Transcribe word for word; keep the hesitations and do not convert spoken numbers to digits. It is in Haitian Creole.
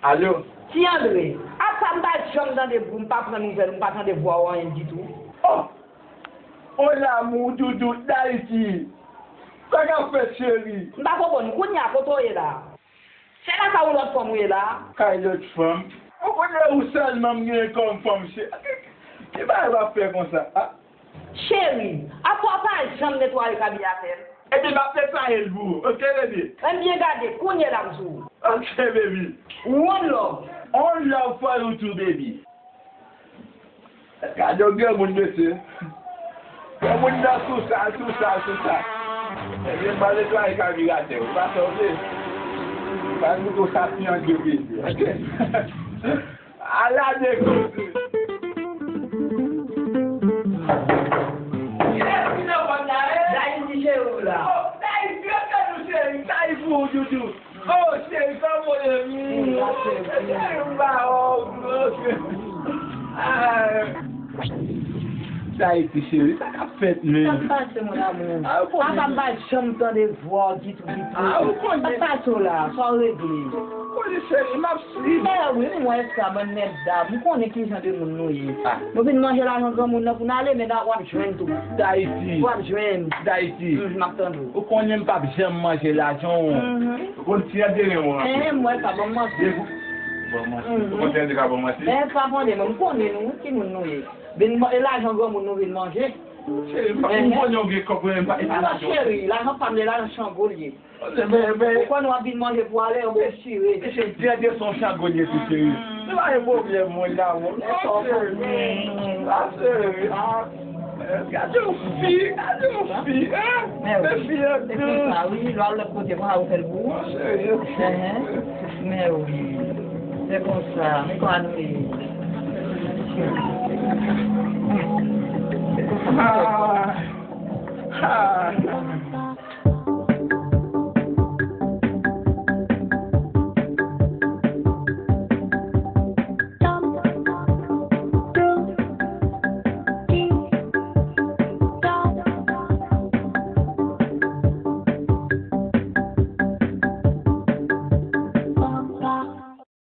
Alo? Ti Andre, apa m pa janm tande vwa w, m pa pran nouvèl ou, m pa tande vwa w anyen ditou? Oh! On l'amour doudou d'Haïti. Sa k ap fèt, cheri? M pa konprann. Kounye a, kote w ye la? Se lakay yon lòt fanm ou ye la? Kay lòt fanm? Ou konnen ou sèlman m genyen kòm fanm, cheri. Ki bagay w ap fè konsa, a? Cheri, apa w pa janm netwaye kabi atè m? Epi m ap netwaye l pou ou, oke, baby? Ebyen, gade, kounye a la m sou ou. Oke, baby. One love. One love for you too, baby. Gade yon granmoun, mesye. Granmoun nan sou sa, sou sa, sou sa. Ebyen, m al netwaye kabi atè, ou pa sa w vle? M al moute w sa ti angle, mesye, oke? Ala de koze. Yes, you know what that is? Dayiti cheri w la. Oh, Dayiti, yo fè nou cheri. Dayiti pou ou, doudou. Oh, cheri, kòman w ye? Mm, cheri, m ba w. Ah. Dayiti, cheri, sa k ap fèt, men? Sa k pase, mon amour? Ah, ou konnen. Apa m pa janm tande vwa w ditou, ditou. Ah, ou konnen. Sa k pase w la? Sa w regle? Ou konnen, cheri, m ap swiv. Mè wi, m wè sa, bann mèt dam. M konnen ki jan de moun nou ye. Ah. Nou vin manje lajan granmoun nan pou n ale, men w ap jwenn tou. Dayiti. W ap jwenn. Dayiti. Mm, m ap tande w. Ou konnen m p ap janm manje lajan w. Mhm. Ou konn ti an dèyè mwen. Eh, m wè sa, ban m manti. Ban m manti. Mhm. Ou konn ti an dèyè ban m manti. Eh, pa konnen, men m konnen nou, ki moun nou ye. Vin man-, e lajan granmoun nou vin manje. Cheri, m pa, m konnen w gen kòb, men m pa, e pa lajan. Cheri, lajan pa m, e lajan Chango l ye. Ou konnen w ap vin manje pou ale, yon bon chire. Mesye, m trè de son Chango l ye tou, cheri. Se pa yon pwoblèm, mwen la, mwen. Non, cheri. Ah, cheri. Ah. Gade yon fi, gade yon fi, hein? Men wi. Se fi an dous. Se konsa, wi. Lè w al lòt kote, konsa ou fè l pou ou. Mwen serye. Enhen. Men wi. Se konsa. Men kòman nou ye? Se konsa. Ah. Ah.